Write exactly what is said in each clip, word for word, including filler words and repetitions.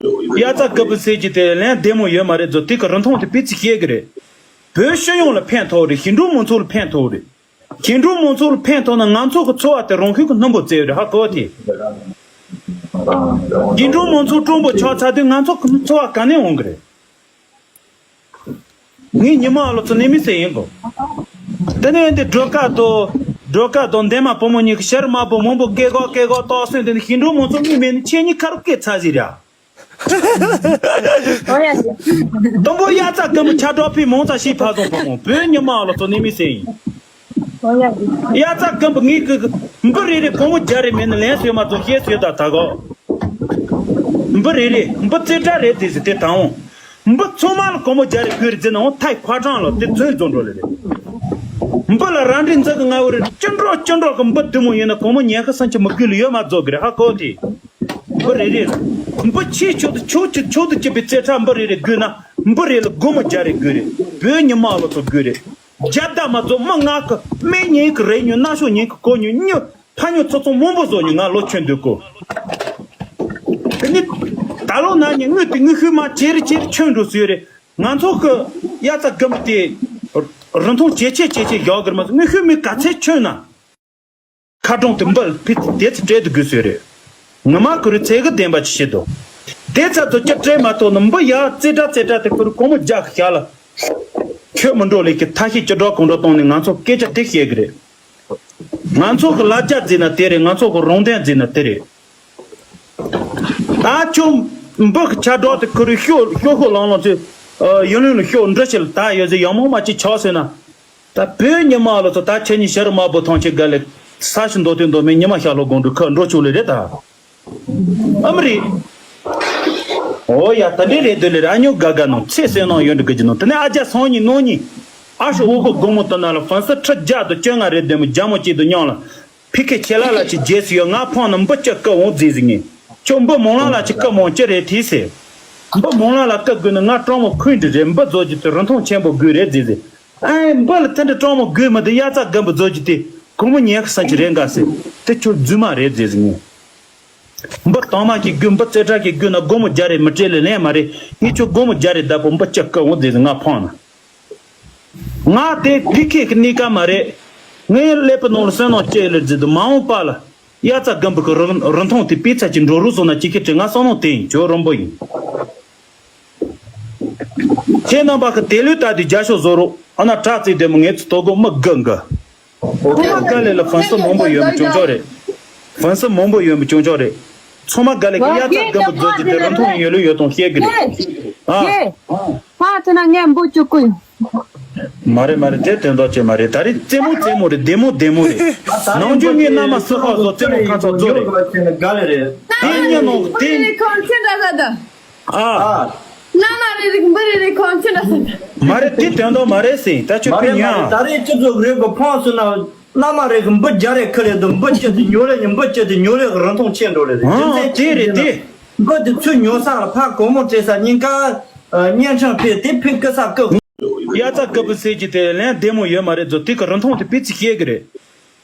དབྱར་རྩྭ་དགུན་འབུ་ཟེར་གྱི་དེ་ལན་བདེ་མོ་ཡོད་མ་རེད་ཟོ། དེ་གི་རིན་ཐང་དེ་སྤུས་ཚད་ཤེས་གི་རེད། བོད་སྤྱི་ཡོངས་ལ་ཕན་ཐོགས་རེད། ཞིང་འབྲོག་མང་ཚོགས་ལ་ཕན་ཐོགས་རེད། ཞིང་འབྲོག་མང་ཚོགས་ལ་ཕན་ཐོགས་ན་ང་ཚོ་གི་འཚོ་བ་དེ་རང་ཤུགས་ཀྱི་སྣུམ་པོ་བཙལ་ཡོད་རེད། ཧ་གོ་དེ། ཞིང་འབྲོག་མང་ཚོགས་སྤྲང་པོ་ཆགས་ཚར་དུས་ང་ཚོ་གི་འཚོ་བ་ག་ནས་འོང་གི་རེད། ངའི་ཉི་མ་ལོ་ཚོ་ནི་མི་ཟེར་ཡིན་གོ། དེ་ནས་འདི་སྒྲོལ་དཀར་དང་སྒྲོལ་དཀར་དང་འདན་མ་བུ་མོ་གཉིས་ཀྱི་ཤར་མ་བུ་མང་པོ་སྐད་གོ་སྐད་གོ་ཏོག་སོན་དེ་ནི་ཞིང་འབྲོག་མང་ཚོགས་མི་མེད་ནི་ཁྱེད་གཉིས་ཁ་རུ་སྐད་ཚ་ཟིག་ར། ཨོ་ཡ། དང་པོ་དབྱར་རྩྭ་དགུན་འབུ་ཆ་གྲོགས་ཕི་མང་ཙམ་ཞིག་ཕ་སོང་ཕ་སོང་བོད་ཉི་མ་ལོ་ཚོ་ནི་མི་ཟེར་ཡིན། ཨོ་ཡ། དབྱར་རྩྭ་དགུན་འབུ་ངའི་གི་འབུ་རེ་རེ་གོང་བུ་རྒྱ་རེ་མེད་ནི་ལན་སོས་མ་ཚོ་ཤེས་སོས་ད་ད་གོ། འབུ་རེ་རེ་འབུ་རྩེ་གྲ་རེ་དེ་ཟི་དེ་དང་འོང་། འབུ་ཚང་མ་ལ་གོང་བུ་རྒྱ་རེ་དགོས་རེད་ཟེར་ནའང་ཐའི་ཕ་གྲངས་ལ་དེ་ཚོན་རྫོགས་འགྲོ་ལེ་རེད། འབུ་ལ་རང་འདྲེན་འཛིན་གི་ང་འོ་རེ་ཅི་འགྲོ་ཅི་འགྲོ་གི་འབུ་དུ་མོ་ཡིན་ན་གོང་བུ་ཉན་ཁ་སང་ཆུ་མི་དགོས་ལ་ཡོད་མ་རྫོགས་གི་རེད། ཧ་གོ་དེ། འབུ་རེ་རེ་ལ་འབུ་ཆེ་ཆོག་ཏུ་ཆོག་ཏུ་ཆོག་ཏུ་སྐྱིད་པའི་རྩེ་ཁྲ་འབུ་རེ་རེ་དགོས་ན་འབུ་རེ་ལ་སྒོར་མོ་བརྒྱ་རེ་དགོས་རེད། བོད་ཉི་མ་ལོ་ཚོ་དགོས་རེད། རྒྱ་ད་མ་རྫོགས་མི་ང་གི་སྨན་ཉིན་གི་རེ་ཉོ་ན་ཤོག་ཉིན་གི་གོ་ཉོ་ཉོ་ཕ་ཉོ་ཚོ་ཚོ་མང་པོ་བཟོ་ཉོ་ང་ལོ་ཆོན་འདུག་གོ། དེ་ནི་ད་ལོ་ན་ཉིན་དངུལ་དེ་དངུལ་ཤུལ་མ་ཇེ་རེ་ཇེ་རེ་ཆོན་འགྲོ་སྲིད་རེད། ང་ཚོ་གི་དབྱར་རྩྭ་དགུན་འབུ་དེ་རིན་ཐང་ཇེ་ཆེ་ཇེ་ཆེ་བཞག་གི་རེད་མ་གཏོགས་དངུལ་ཤུལ་མའི་ག་ཚད་ཆོན་ན། ཁ་གྲོང་དུ་འབུལ་ཕི་དེ་ཚེ་སྤྲད་དུ་དགོས་སོས་རེད། ངོ་མ་ཁུ་རུ་ཚེ་གི་བདེན་པ་ཅི་བྱེད་དོ། དེ་ཚ་ཚོ་ཅི་སྤྲད་མ་ཐོག་ནི་འབུ་ཡ་རྩེ་དྲ་རྩེ་དྲ་དེ་ཁུ་རུ་གོང་མོ་རྒྱག་གི་ཞག་ལ། ཁྱོད་མི་འགྲོ་ལས་ཀྱི་ཐ་ཤི་ཅི་འགྲོ་གང་འགྲོ་གཏོང་ནས་ང་ཚོ་སྐད་ཆ་དེ་བཤད་གི་རེད། ང་ཚོ་གི་ལ་རྒྱ་རྫི་ན་དེ་རེད། ང་ཚོ་གི་རང་བདེན་རྫི་ན་དེ་རེད། ད་ཁྱོད་འབུ་གི་ཆ་འགྲོ་དེ་ཁུ་རུ་ཤོ་ཤོ་ཤོ་ལང་ལང་ཚོས་ཡུན་ལུན་ལ་ཤོ་འདྲི་ཞིག་ལ་ད་ཡོད་ཟེར་ཡང་མོ་མ་ཅི་ཆགས་ཟེར་ན། ད་བོད་ཉི་མ་ལོ་ཚོ་ད་ཁྱེད་གཉིས་ཤར་མ་བུ་ཐང་ཆེ་ག་ལེ་ས་ཞིག་མདོ་དོན་མདོ་མེད་ཉི་མ་ཤར་ལོ་དགོང་དྲོ་ཁ་འགྲོ་ཆུག་ལེ་རེད་ད། ཨ་མི་རི། ཨོ་ཡ་ད་འདྲེ་རེད་འདོད་ལེ་ར་ཨ་ཉོ་ག་ག་ནང་ཚེ་སེ་ནང་ཡོད་འདྲི་གི་ཅི་ནང་དེ་ནས་ཨ་ཅག་སང་ཉིན་ནོ་ཉིན། ཨ་ཤོ་འོ་ཁོ་དགོང་མོ་དུ་ན་ལ་ཧྥན་སི་ཁྲི་བརྒྱ་དང་བཅོ་ལྔ་རེད་འདོད་མོ་རྒྱ་མོ་གཅིག་ཏུ་མཉམ་ལ། ཕི་ཁེ་ཁྱེད་ལ་ལ་ཅི་རྗེས་སུ་ཡོད་ང་ཕང་ནི་འབུ་ཅི་ཀི་འོང་རྫི་ཟི་ངེ། ཁྱོད་འབུ་མང་ལ་ལ་ཅི་ཀི་མང་ཅི་རེད་དེ་ཟེར། འབུ་མང་ལ་ལ་ཀི་དགོས་ནི་ང་སྤྲང་མོ་ཁུན་འདྲི་རེད། འབུ་རྫོགས་ཀྱི་དེ་རིན་ཐང་ཆེན་པོ་དགོས་རེད་རྫི་ཟི། ཨེ་འབུ་ལ་དེ་འདྲ་སྤྲང་མོ་དགོས་མི་དེ་དབྱར་རྩྭ་དགུན་འབུ་རྫོགས་ཀྱི་དེ་གོང་མོ་ཉལ་ཁ་སང་ཅི་རེད་འགའ་ཟེར། དེ་ཁྱོད་རྫུན་མ་རེད་རྫི་ཟི་ངེ། འབུ་དྭངས་མ་གི་དགོས་འབུ་རྩེ་དྲ་གི་དགོས་ན་སྒོར་མོ་བརྒྱ་རེ་མི་སྤྲད་ལེ་ལན་མ་རེད། ངས་ཁྱོད་སྒོར་མོ་བརྒྱ་རེ་བདག་པོ་འབུ་ཅི་ཀི་འོང་རྫི་ཟི་ང་ཕང་ན། ང་དེ་ཕི་ཁེ་གི་གནས་ཀ་མ་རེད། ངའི་ཀླད་པའི་ནང་ལ་བསོད་ནམས་སྐྱེ་ལེར་རྫི་དུ་མ་འོངས་པ་ལ་དབྱར་རྩྭ་དགུན་འབུ་གི་རིན་རིན་ཐང་དེ་སྤུས་ཚད་ཀྱི་འགྲོ་རུ་སོང་ན་ཅི་ཁེ་དྲི་ང་བསམ་བློ་དེ་ཡིན་ཇོ་རིན་པོ་ཡིན། ཁྱེད་རྣམ་པ་གི་དེ་ལུས་ལྟ་དུས་རྒྱ་ཤོག་བཟོ་རོགས་ཨ་ན་དྲག་རྩིས་དེ་མོ་ངས་ཚོ་དོ་གོ་མི་དགའ་དགའ། ཨོ་ཀེ་ཨོ་ཀེ། ག་ལེ་ལ་ཧྥན་སི་མང་པོ་ཡོད་མི་ཅུང་ཅོ་རེད། ཧྥན་སི་མང་པོ་ཡོད་མི་ཅུང་ཅོ་རེད། ཚང་མ་ག་ལེ་གི་དབྱར་རྩྭ་དགུན་འབུ་རྫོགས་ཀྱི་དེ་རིན་ཐང་ཡོད་ལུས་ཡོད་དང་བཤད་གི་རེད། ཨ། ཧ་ཐོན་ན་ངས་འབུ་བཅུ་དགུ་ཡིན། མ་རེད་མ་རེད་དེ་དོན་དག་ཅིག་མ་རེད། ད་རེས་རྩེད་མོ་རྩེད་མོ་རེད། བདེ་མོ་བདེ་མོ་རེད། ནང་ཆོས་ངའི་མནའ་མ་སུ་ཧ་བཟོ་རྩེད་མོ་ཁ་ཚ་བཟོ་རེད། དེ་ཉན་ནོ་དེ། ཨ། ཨ། མནའ་མ་རེ་རེ་འབུ་རེ་རེ་གོང་ཆེ་ན་ཟེར། མ་རེད་དེ་དོན་དག་མ་རེད་ཟེར་ད་ཆོས་མ་རེད་ཕན་མ་ཡང་། རེད། ད་རེས་སྤྱི་ཚོགས་རིག་གི་ཕོངས་སུ་ན་མནའ་མ་རེ་གི་འབུ་བརྒྱ་རེ་ཁུ་རེ་དུ་འབུ་སྤྱི་དེ་ཉོ་རེ་ཉིན་འབུ་སྤྱི་དེ་ཉོ་རེ་གི་རིན་ཐང་ཆེ་འགྲོ་རེ་རེད། ཨང་དེ་རེད་དེ། འབུ་དེ་ཚུར་ཉོ་ས་ལ་ཕ་གོང་མོ་སྤྲད་ས་ཉིན་ཀ་གཉན་འཕྲང་ཕེ་དེ་ཕིན་ཀི་ས་ཀི། དབྱར་རྩྭ་དགུན་འབུ་ཟེར་གྱི་དེ་ལན་བདེ་མོ་ཡོད་མ་རེད་ཟོ། དེ་གི་རིན་ཐང་དེ་སྤུས་ཚད་ཤེས་གི་རེད།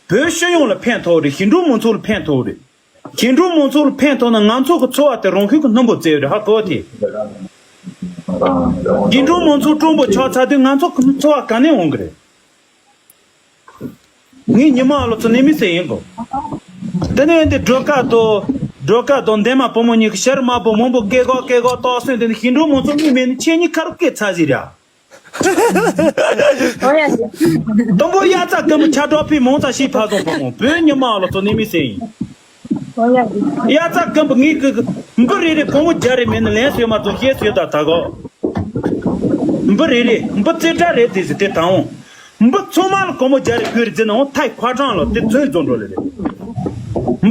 བོད་སྤྱི་ཡོངས་ལ་ཕན་ཐོགས་རེད། ཞིང་འབྲོག་མང་ཚོགས་ལ་ཕན་ཐོགས་རེད། ཞིང་འབྲོག་མང་ཚོགས་ལ་ཕན་ཐོགས་ན་ང་ཚོ་གི་འཚོ་བ་དེ་རང་ཤུགས་ཀྱི་སྣུམ་པོ་བཙལ་རེད་ཧ་གོ་དེ། ཞིང་འབྲོག་མང་ཚོགས་སྤྲང་པོ་ཆགས་ཚར་དུས་ང་ཚོ་གི་འཚོ་བ་ག་ནས་འོང་གི་རེད། ངའི་ཉི་མ་ལོ་ཚོ་ནི་མི་ཟེར་ཡིན་གོ། དེ་ནས་འདི་སྒྲོལ་དཀར་དང་སྒྲོལ་དཀར་དང་འདན་མ་བུ་མོ་གཉིས་ཀྱི་ཤར་མ་བུ་མང་པོ་སྐད་གོ་སྐད་གོ་ཏོག་སོན་དེ་ནི་ཞིང་འབྲོག་མང་ཚོགས་མི་མེད་ནི་ཁྱེད་གཉིས་ཁ་རུ་སྐད་ཚ་ཟིག་ར། ཨོ་ཡ། དང་པོ་དབྱར་རྩྭ་དགུན་འབུ་ཆ་གྲོགས་ཕི་མང་ཙམ་ཞིག་ཕ་སོང་ཕ་སོང་བོད་ཉི་མ་ལོ་ཚོ་ནི་མི་ཟེར་ཡིན། ཨོ་ཡ། དབྱར་རྩྭ་དགུན་འབུ་ངའི་གི་འབུ་རེ་རེ་གོང་བུ་བརྒྱ་རེ་མེད་ན་ལན་སོས་མ་ཚོ་ཤེས་སོས་ད་ད་གོ། འབུ་རེ་རེ་འབུ་རྩེ་གྲ་རེ་དེ་ཟེར་དེ་དང་འོང་། འབུ་ཚང་མ་ལ་གོང་བུ་བརྒྱ་རེ་དགོས་རེད་ཟེར་ནའང་ཐའི་ཁ་གྲངས་ལ་དེ་ཚོན་རྫོགས་འགྲོ་ལེ་རེད།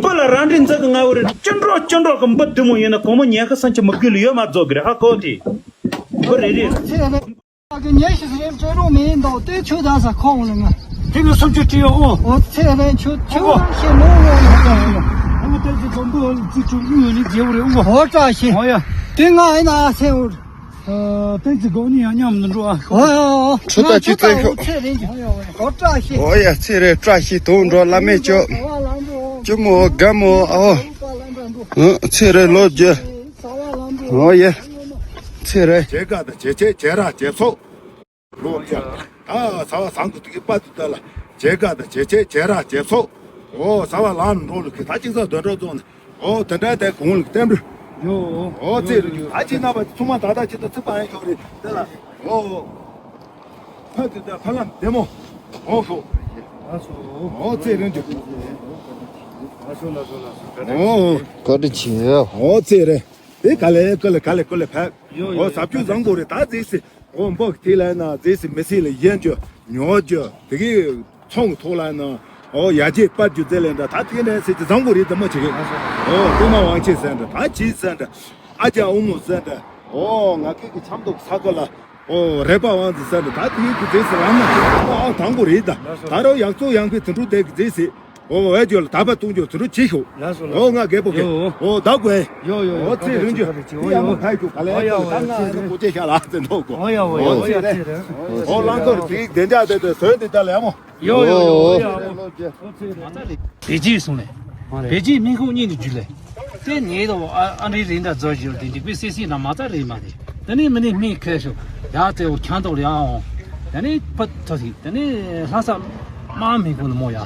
འབུ་ལ་རང་འདྲེན་འཛིན་གི་ང་འོ་རེ་ཅི་འགྲོ་ཅི་འགྲོ་གི་འབུ་དུ་མོ་ཡིན་ན་གོང་མོ་ཉལ་ཁ་སང་ཆུ་མི་དགོས་ལ་ཡོད་མ་རྫོགས་གི་རེད་ཧ་གོ་དེ། འབུ་རེ་རེ། ཉེ་ཞིག་རེད་སྤྲད་རོགས་མེད་འདུག་དེ་ཆུ་ད་ས་ཁོང་ལ་ང་། དེ་ལ་སུམ་ཅུ་སྤྲད་ཡོད་ཨོ། ཨོ་ཚེ་རིང་ཆུ་ཆུ་ཨོ། ཤེས་མོ་ངོ་ནས་ཀྱང་ཡོད། ཨོ་དེ་ཚོ་འཛོམས་པོ་ལ་རྩིས་ཆུ་གཡུག་ནས་རྒྱལ་བོ་རེད་ཨོ། ཨོ་བཀྲ་ཤིས། ཨོ་ཡ། དེ་ང་ཡིན་ན་སེ་འུར། ཨ་དེ་ཚོ་གོ་ནི་ཡང་མཉམ་དུ་འགྲོ་ཨ། ཨོ་ཨོ་ཨོ། ཁྲོ་ད་ཅི་ཚེ་ཤོག་ཚེ་རིང་ཨོ་ཡ་ཨོ་ཡ། ཨོ་བཀྲ་ཤིས། ཨོ་ཡ་ཚེ་རིང་བཀྲ་ཤིས་དོན་འགྲོ་བླ་མེད་ཅོ། ཅི་མོ་དགའ་མོ་ཨོ། ཨོ་ཚེ་རིང་ལོ་རྒྱུ། ཨོ་ཡེ། ཚེ་རེད། བྱེད་དགའ་དང་བྱེད་ཆེད་བྱེད་ར་བྱེད་ཚོགས། ལོ་བརྒྱ། ད་ཟ་བ་བཟང་གི་དུས་ཀྱི་པ་དུ་ད་ལ་བྱེད་དགའ་དང་བྱེད་ཆེད་བྱེད་ར་བྱེད་ཚོགས། ཨོ་ཟ་བ་ལམ་འགྲོ་ལུགས་ཀྱི་ད་ཅིག་ས་འདོན་གྲོགས་ཚོགས་ནས། ཨོ་དེ་འདྲ་དེ་གོང་ལུགས་བསྟན་འགྲོ། ཡོ། ཨོ་ཚེ་རུ་ད་ཅིག་ན་བ་ཚུགས་མ་ད་ད་ཅིག་ད་ཚིག་པ་ཡང་ཤོག་རེད་དེ་ལ། ཨོ། ཕ་དུ་ད་ཕ་ལམ་བདེ་མོ། ཨོ་ཤོག་ཨ་སོ། ཨོ་ཚེ་རིང་དུ། ཨ་སོ་ལ་སོ་ལ་སོ། ཨོ། བཀའ་དྲིན་ཆེ། ཨོ་ཚེ་རེད། དེ་ག་ལེ་ཀ་ལེ་ག་ལེ་ཀ་ལེ་ཕེབས། ཡོ་ཡོ། ཨོ་ཟབ་ཆོས་བཟང་པོ་རེད་ད་རྫིག་སི། ཨོ་འབོག་དེ་ལ་ན་རྫིག་སི་མི་སི་ལ་ཡན་རྒྱུ་ཉོ་རྒྱུ་དེ་གི་ཚོང་གི་ཐོག་ལ་ན། ཨོ་ཡ་རྗེ་པར་རྒྱུ་རྫས་ལས་འདྲ་ད་དེ་ནས་སི་ཅི་བཟང་པོ་རེད་དེ་མ་བྱེད་གི། ཨོ་དེ་མ་དབང་ཆེ་ཟེར་འདྲ་ད་ཅི་ཟེར་འདྲ། ཨ་ཅག་ཨུ་མོ་ཟེར་འདྲ། ཨོ་ང་སྐད་ཀྱི་ཆབ་མདོག་ས་ག་ལ། ཨོ་རེ་པ་དབང་འཛིན་ཟེར་འདྲ་ད་དེ་གི་རྫིག་སི་རང་མ་བྱེད་ཨ་དང་པོ་རེད་ད། ད་རུང་ཡག་གཙོ་ཡང་པའི་དུད་འགྲོ་དེ་གི་རྫིག་སི། ཨོ་ཨེ་ཇོ་ལ་ད་པ་གཏོང་རྒྱུ་ཚུ་རུ་ཅི་ཤོག་ལགས་སོ་ལགས་སོ། ཨོ་ང་རྒད་པོ་གེ་ཡོ། ཨོ་ད་གོ་ཨེ། ཡོ་ཡོ་ཡོ། ཨོ་ཚེ་རིང་རྒྱུ་ཡོ་ཡོ། ཡ་མོ་ཕ་ཁྱུ་ག་ལེ་ཨོ་ཡ་ཨོ་ད་ང་ཚེ་རིང་གོ་ཅེ་ཤ་ལ་ཚེ་འདོག་གོ་ཨོ་ཡ་ཨོ་ཡ། ཨོ་ཨོ་ཚེ་ཡ་རིང་ཚེ་རིང་། ཨོ་ལང་ཚོར་དེ་བདེ་འཇགས་དེ་དེ་བཟོས་འདི་ད་ལ་ཡ་མོ། ཡོ་ཡོ་ཡོ་ཡོ། ཨོ་ཡ་ཨོ། བེ་ཅི་སོང་ནས། བེ་ཅི་མིན་ཁོང་གཉིས་ནས་རྒྱུ་ལས། དེ་ནས་དོ་ཨ་ཨ་འདྲའི་རིན་དང་རྫོགས་བཞིན་དེ་འཇིགས་པའི་སེ་སི་ན་མ་རྩ་རེད་མ་རེད། དེ་ནས་མི་ནི་མི་ཁེ་ཤོ་ཡ་དེ་འོ་ཁྱང་ཐོག་ལ་ཡ་འོང་། དེ་ནས་ཕ་ཐོ་ཐི་དེ་ནས་ལྷ་ས་མ་མི་ཁོ་ནི་མོ་ཡ།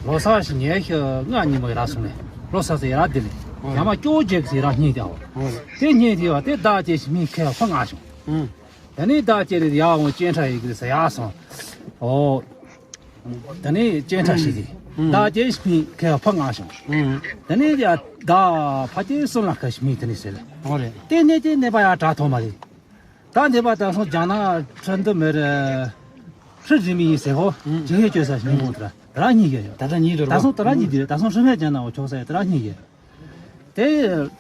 ལོ་ས་ཞིག་ཉལ་ཤ་ང་གཉིས་མོ་ཡ་ར་སོང་ནས་ལོ་ས་ས་ཡ་ར་དེ་ལས་ཡ་མ་སྐྱོ་རྒྱལ་གི་ཡ་ར་གཉིས་དེ་འོ། དེ་གཉིས་དེ་བ་དེ་བདག་ཅེས་ཤིག་མི་ཁེ་ཕ་ང་བྱུང་། དེ་ནས་བདག་ཅེས་རེད་ཡ་འོང་སྐྱེན་ཁྲ་ཡི་གི་ས་ཡ་སོང་། འོ། ད་ནི་སྤྱན་ཁྲ་ཞིག་གིས། བདག་ཅེས་མི་ཁེ་ཕ་ང་བྱུང་། ད་ནི་ཡ་བདག་ཕ་ཅེ་སོང་ལ་ཁ་ཞིག་མི་དེ་ནི་ཟེར་ལ། ཨོ་རེད། དེ་ནས་དེ་ནས་པ་ཡ་དྲ་ཐོག་མ་རེད། ད་འདི་པ་ད་སོང་རྒྱ་ནག་ཁྲི་འདི་མི་རེད། ཁྲི་རི་མི་ཡིན་ཟེར་ཧོ། ཇི་ཧེ་བཅོས་ས་ཞིག་མི་འོང་དེ་ར་དེ་ར་གཉིས་ཀྱི་ཡོད། ད་ལྟ་གཉིས་དུ་རེད་ད་པ། སོང་དེ་ར་གཉིས་དེ་རེད་ད་སོང་ཧྲི་མེད་རྒྱ་ནག་འོ་ཆོག་ས་ཡ་དེ་ར་གཉིས་ཀྱི་ཡོད། དེ་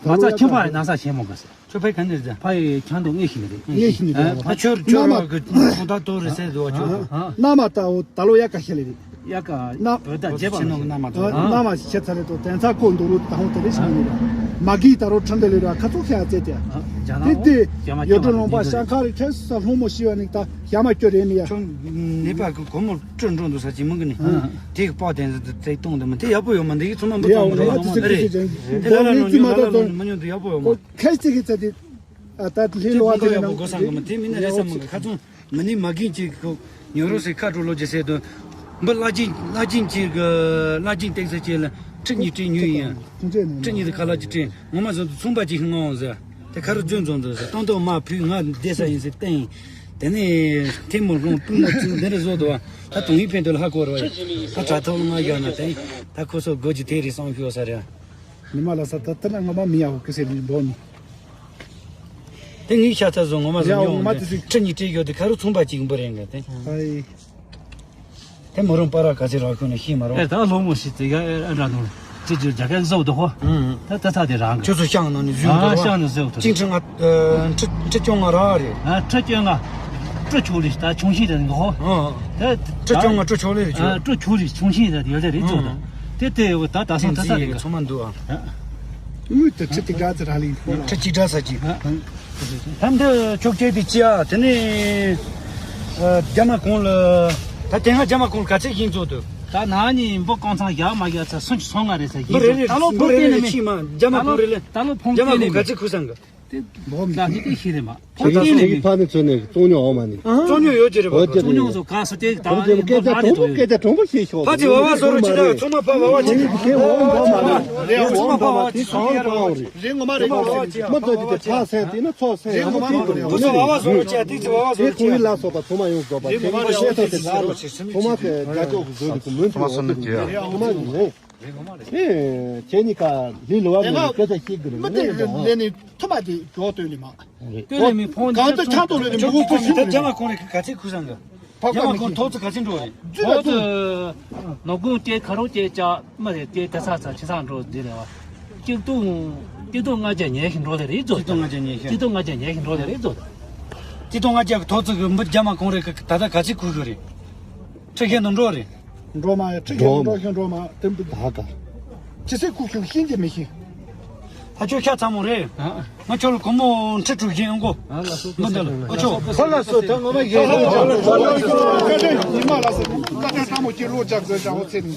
མ་རྩ་ཁྱིམ་པ་ཡི་ན་ས་ཆེན་མོ་ག་ས། ཁྱོད་ཕ་ག་ནས་རེད། ཕ་ཡི་ཁྱང་དུ་ངེས་ཤིང་རེད། ངེས་ཤིང་རེད། ཨ་ཕ་ཁྱོད་ཁྱོད་རང་གི་ཁོང་ད་ཏོ་རེད་ཟེར་འདུག་བ་ཁྱོད། ཨ་ན་མ་ད་འོ་ད་ལོ་ཡ་ག་ཤེ་ལེ་རེད། ཡ་ག་ན་བོད་ད་རྗེ་པ་ཆེ་ནོ་ན་མ་ད། ཨ་ན་མ་ཤེ་ཚ་རེད་དོ་དན་ཚ་ཁོ་འདུག་རུ་ད་ཧོ་དེ་རེད་ཤེ་ནི་རེད། མ་གི་ད་རོ་ཁྲན་དེ་ལེ་ར་ཁ་ཚོ་ཁ་ཡ་ཙེ་ཏེ། ཨ་ཇ་ན་དེ་དེ་ཡོད་དོ་ལོང་པ་ཤང་ཁ་རེ་ཁྲེ་ས་ལྷོ་མོ་ཤི་བ་ནི་ད་ཡ་མ་ཀྱོ་རེད་མི་ཡ། ཁྱོད་ནེ་པ་གི་གོ་མོ་སྤྲོད་འགྲོ་འདུག་ས་ཅི་མང་གི་ནི། དེ་གི་པ་དན་ཚ་དེ་གཏོང་དེ་མ་དེ་ཡག་པོ་ཡོད་མ་འདི་གི་ཚོ་མ་འབུ་ཡ་ཚོ་འོ་མ་ན་རེད། དེ་ལ་ལ་ནོ་ཉོ་ལ་ལ་ནོ་མ་ཉོ་དུ་ཡག་པོ་ཡོད་མ། ཁ་ཅིག་གིས་ཙ་དེ། ཨ་ད་ལྷེ་ལོ་བ་དེ་ཡག་པོ་གོ་ས་གི་མ་དེ་མི་ན་རེ་ས་མ་གི་ཁ་ཚོང་མི་ནི་མ་གིན་ཅིག་གི་ཉོ་རོ་སི་ཁ་དྲོ་ལོ་ཅི་སེ་དོ། འབུ་ལ་ཅིན་ལ་ཅིན་ཅིག་གི་ལ་ཅིན་ཏེག་སེ་ཅི་ལ་ཁྲི་གཉིས་ཁྲི་ཉོས་ཡིན། ཁྲི་གཉིས་དེ་ཁ་ལ་ཅི་ཁྲི་ངོ་མ་ཟོ་དུ་ཚོང་པ་ཅིག་ངོ་འོང་ཟེར། དེ་ཁ་རུ་ཛོན་ཛོན་ཛོན་ཟེར་ཏོང་ཏོ་མ་ཕུད་ང་བསྡད་ས་ཡིན་ཟེར་བསྟན་ཡིན། དེ་ནས་ཐེ་མོ་ལོང་པུ་མོ་ཙིང་འདི་འདྲ་བཟོ་དོ་བ། ད་དུང་ཡིན་ཕན་དོ་ལ་ཧ་གོ་ར་བ་ཡིན། ད་དྲ་ཐོག་ལ་ང་བཞག་ན་དེ་ད་ཁོ་ཚོ་སྒོ་ཅི་དེ་རེད་སང་ཤོ་ས་རེད། ཉི་མ་ལ་ས་ད་ལྟ་ན་ང་མ་མི་ཡག་གི་ཟེར་ནི་འབོ་ནི། དེ་ངའི་ཤ་ཚ་བཟོ་ངོ་མ་བཟོ་ཡ་ངོ་མ་དེ་ཚོ་ཁྲི་གཉིས་སྤྲད་ཡོད་དེ་ཁ་རུ་ཚོང་པ་གཅིག་འབུ་རེད་འགའ་དེ། ཨ་ཡི། དེ་མོ་རང་པ་ར་ག་ཚེ་རག་ཁུ་ནས་ཤི་མ་རོ། ཨེ་ད་ལོ་མོ་ཤི་ཙི་ག་ཨེ་ཨ་འདྲ་ནོ། ཅི་ཅི་རྒྱ་གར་བཟོ་དོ་ཧོ། ད་ད་ཚ་དེ་རང་གི། ཁྱོད་ཚོ་ཤང་ནང་ནས་བཟོས་ཨ་འདུག་ཤང་ནས་བཟོ་དོ། ཅིང་ཁྲི་ང་ཁྲི་ཁྲི་སྐྱོང་ང་ར་རེད། ཨ་ཁྲི་སྐྱོང་ང་། སྤྲོ་ཆོག་ལི་ད་ཆུང་ཤིང་རེད་ཧོ། ཨ་ད་ཁྲི་སྐྱོང་ང་སྤྲོ་ཆོག་ལི་རེད་ཨ་ཁྱོད། སྤྲོ་ཆོག་ལི་ཆུང་ཤིང་རེད་ཡོད་རེད་རེད་ཚོ་ད། དེ་དེ་ད་ད་སང་ད་ཚ་རེད་ག་ཚོ་མ་འདུག་ཨ། དངུལ་དུ་ཁྲི་ཏི་ག་ཙི་ར་ལི། ཁྲི་ཅི་འདྲ་ས་ཅི། ད་འདི་ཆོག་ཅེས་དེ་ཅི་ཨ་དེ་ནི། རྒྱ་མ་གོང་ལ། ད་དེ་སྔ་རྒྱ་མ་གོང་ལ་ག་ཚད་ཡིན་ཚོད་དུ། ད་ན་ནི་འབུ་རྐང་ཚང་བཞག་མ་བཞག་ཚ་སུམ་ཅུ་སོ་ལྔ་རེད་ས་ཡིན་ཚོད་ད་ལོ་འབུ་བསྟན་ནི་མེད། ད་ལོ་ཕོང་བསྟན་ནི་མེད། རྒྱ་མ་གོང་ག་ཚད་ཁུ་སང་གི། དེ་འབོག་མི་ད་ནི་དེ་ཤི་རེད་མ། ཕོ་ཁྱེད་ཀྱི་སྐད་ནས་སོང་གི་ཕ་ནི་ཚོ་ནས་བཙོང་ཉོ་འོང་མ་ནི། བཙོང་ཉོ་ཡོད་ཀྱི་རེད་བ། བཙོང་ཉོ་ཚོ་ག་སོ་དེ་ད་ཡོད་ཀྱི་རེད་མ་རེད་དོ། སྐད་ཆ་དྲང་པོ་ཤེས་ཤོག་ཕ་ཚི་བ་བ་བཟོ་རུ་ཅི་ད་ཚོང་མ་ཕ་བ་བ་ཅི། ཚོང་མ་ཕ་བ་བ་ཅི་ཚོང་ཡ་ར་བ་རེད། རེད་ངོ་མ་རེད་ངོ་མ་རེད། མ་ཚོ་ཅི་དེ་ཕ་སེ་དེ་ན་ཚོ་སེ་ཡ་མ་ཚོ་ཚོ་བ་བ་བཟོ་རུ་ཅི་ཏིག་ཚི་བ་བ་བཟོ་རུ་ཅི། ལ་སོགས་པ་ཚོང་མ་ཡོང་དགོས་པ་དེ་ངོ་མ་ཤེས་ཐོག་དེ་ཚོང་མ་གི་རྒྱ་ཅོག་གི་བཟོ་རུ་གི་མུན་དུ་ཡོང་དེ་ངོ་མ་ཡིན། ཁྱེད་གཉིས་ཀ་ལི་ལོ་བ་མི་སྐད་ཆ་ཤེས་གི་རེད། མི་དེ་ལས་ནི་ཐུ་མ་དེ་མགྱོགས་སྟོན་ལི་མ། སྟོན་ལི་མི་ཕོན་གང་དུ་ཆང་ཏོ་ལོས་ནི་མི་གོ་ཚོ་ཤི་རེད། རྒྱ་མ་གོང་རེ་ག་ཚད་ཁུ་སང་གི། རྒྱ་མ་གོང་ཐོག་ཚོ་ག་ཚད་འགྲོ་རེད། ཐོག་ཚོ་ནོ་གུང་སྐྱེ་ཁ་རོ་སྐྱེ་ཅག་མ་རེད་སྐྱེ་ད་ཚ་ཚ་ཆི་སང་འགྲོ་དེ་རེད་བ། གཅིག་སྟོང་གཅིག་སྟོང་ལྔ་བརྒྱ་ཉེ་ཞིག་འགྲོ་ལེ་རེད་ཚོ། གཅིག་སྟོང་ལྔ་བརྒྱ་ཉེ་ཞིག་གཅིག་སྟོང་ལྔ་བརྒྱ་ཉེ་ཞིག་འགྲོ་ལེ་རེད་ཚོ། གཅིག་སྟོང་ལྔ་བརྒྱ་གི་ཐོག་ཚོ་གི་མི་རྒྱ་མ་གོང་རེ་གི་ད་ལྟ་ག་ཚད་ཁུ་གི་རེད། ཁྲི་ཁྱེད་ནང་འགྲོ་རེད། འགྲོ་མ་ཡ་ཁྲི་ཁྱེད་ནང་འགྲོ་ཁྱེད་འགྲོ་མ་དེ་འདི་ད་ག་ཅི་སེ་ཁུག་ཁུག་ཤིན་གྱི་མི་ཤིན། ད་ཁྱོད་ཤ་ཚ་མོ་རེད། ང་ཁྱོད་ལ་སྒོར་མོ་ཁྲི་དྲུག་བཞི་ཡོང་གོ། མི་འདི་ལ་ཨོ་ཆོ། ཧོ་ལ་སོ་ད་ངོ་མ་ཡིན། ཉི་མ་ལ་སོ་ད་ད་ད་མོ་ཁྱེད་ལོ་རྒྱག་ཟེར་ཅང་ཨོ་ཚེ་ནི།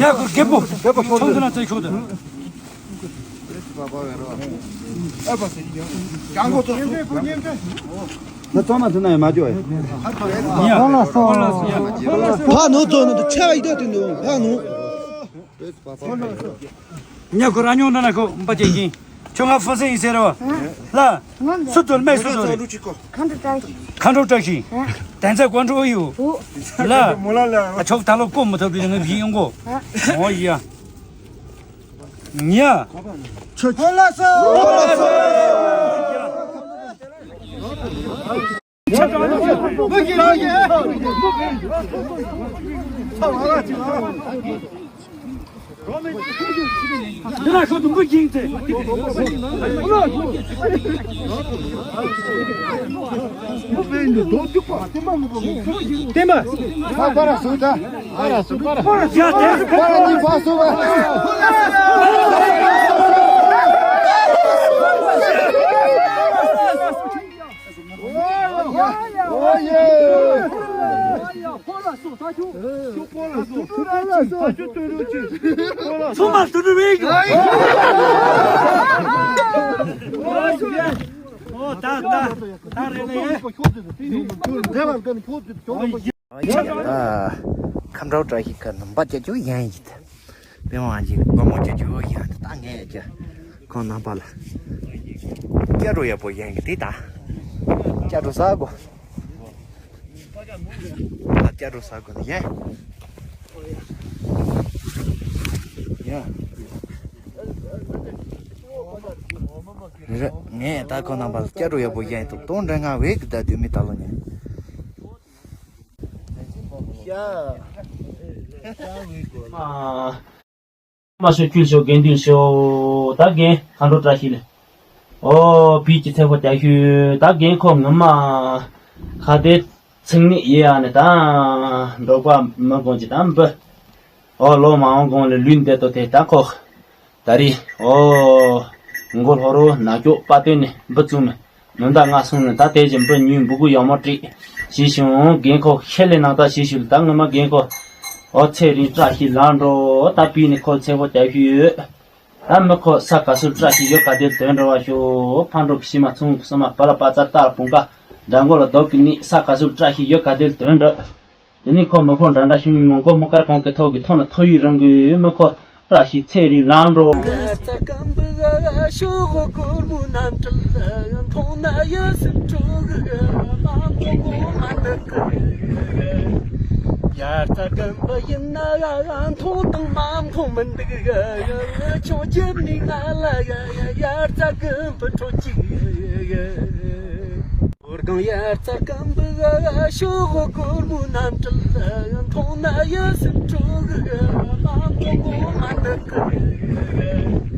ཉ་ཁོ་རྒད་པོ་རྒད་པོ་ཚོ་ཚོ་ན་ཚེ་ཤོག་ད། ད་ཚང་མ་ཚོ་ན་ཡང་མ་འཇོག་ཡ། ཉ་ཁོ་ལ་སོ་ཁོ་ལ་སོ་ཉ་ཁོ་ལ་སོ། ཕ་ནུ་ཚོ་ནུ་ཆ་བ་ཡི་དོ་དུ་ནུ་ཕ་ནུ། ཉ་ཁོ་ར་ཉོ་ན་ན་ཁོ་འབའ་ཅེ་ཡིན། ཁྱོད་ང་ཧྥུ་སེན་ཡིན་ཟེར་རོ། ལ། སུ་ཏོལ་མེ་སུ་ཏོལ། མཁའ་འགྲོ་བཀྲ་ཤིས། མཁའ་འགྲོ་བཀྲ་ཤིས། དན་ཚ་ཀོན་ཀྲོ་ཡུ། ལ། ཨ་ཆོག་ད་ལོ་ཀོ་མི་ཐོབ་དུས་ངའི་བཞིན་ཡོང་གོ། ཨོ་ཡ། ཉ། ཁོ་ལ་སོ། ཚང་མ་སུ་ནུ་བའི་ཡོད། ཨོ་ད་ད་ད་རེད་ལེ། ཡ་ད་ཁམས་ཁྲའོ་བཀྲ་ཤིས་ཁ་ནང་པ་སྐྱ་ཅོ་ཡན་ཡིད། པེ་མ་ཅིག་སྒོར་མོ་སྐྱ་ཅོ་ཡན་ད་ངས་ཀྱ་ཁོང་ནང་པ་ལ་སྐྱ་རུ་ཡ་པོ་ཡན་གི་དེ་ད་སྐྱ་རུ་ས་གོ། ད་སྐྱ་རུ་ས་གོ་ནི་ཡན་ཡ། རེད། ངས་ད་ཁོ་ནང་པ་སྐྱ་རུ་ཡ་པོ་ཡན་དུ་སྟོང་འདྲ་ང་བས་གི་ད་དུས་མི་ད་ལོ་ཉན། ཤ། མ་ཤོ་ཁྱུལ་ཤོ་དགེ་འདུན་ཤོ། ད་རྒན་ཁ་འགྲོ་བཀྲ་ཤིས་ལེ། ཨོ་བིས་ཀྱི་ཚེ་ཧོ་ཏྱ་ཤུ། ད་རྒན་ཁོ་ངི་མ་ཁ་དེ་ཚིག་ནི་ཡེ་ཨ་ནི་ད་འབྲོག་པ་མི་དགོངས་ཀྱི་ད་འབུ། ཨོ་ལོ་མ་འོང་གོང་ལ་ལུས་འདེད་དོ་དེ་ད་ཁོ། ད་རེས་ཨོ། མགོ་ལྷོ་རོ་ན་ཀྱོག་པ་སྟོན་ནས་འབུ་བཙུགས་མེ། ནུ་ཟླ་ང་སོང་ནས་ད་དེ་བཞིན་འབུ་ཉུས་འབུ་གུ་ཡག་མོ་བྲིས། ཞེས་བྱུང་རྒན་ཁོ་ཤེ་ལེ་ནང་ད་ཞེས་ཞུ་ད་ངི་མ་རྒན་ཁོ། ཨོ་ཚེ་རིང་བཀྲ་ཤིས་ལགས་འགྲོ་ད་པི་ནི་ཁོ་ཚེ་ཁོ་བྱ་ཤུ་ཡོད། ད་མི་ཁོ་ས་ག་སུ་བཀྲ་ཤིས་ཡོད་ག་དེ་དོན་འགྲོ་བ་ཤོ་ཕ་འགྲོ་གི་ཤི་མ་ཚུང་གི་སོ་མ་པ་ལ་པ་ཙ་ཏར་བུང་ཀ་འདྲ་མགོ་ལ་རྡོ་གི་ནི་ས་ག་སུ་བཀྲ་ཤིས་ཡོད་ག་དེ་དོན་འགྲོ། དེ་ནི་ཁོ་མི་ཕོ་འདྲ་འདྲ་ཤུང་མོ་མགོ་མོ་དཀར་གོང་གི་ཐོག་གི་ཐོག་ན་ཐོ་ཡི་རང་གི་མི་ཁོ་བཀྲ་ཤིས་ཚེ་རིང་ལམ་འགྲོ། ཡར་རྩ་རྐུན་པ་ཡིན་ན་མཐོང་དང་མ་མཐོང་མི་འདུག་ཁྱོད་ཁྱེད་ནི་ང་ལ་ཡར་རྩ་རྐུན་པ་འཕྲོད་ཅིག་སྒང་ཡར་རྩ་སྐམ་པོ་ཤོག་སྒོར་མོ་རྣམ་སྤྲུལ་མཐོང་ན་ཡ་སེམས་སྤྲོ་གི་མ་མཐོང་གོ་མ་ནུ་གི།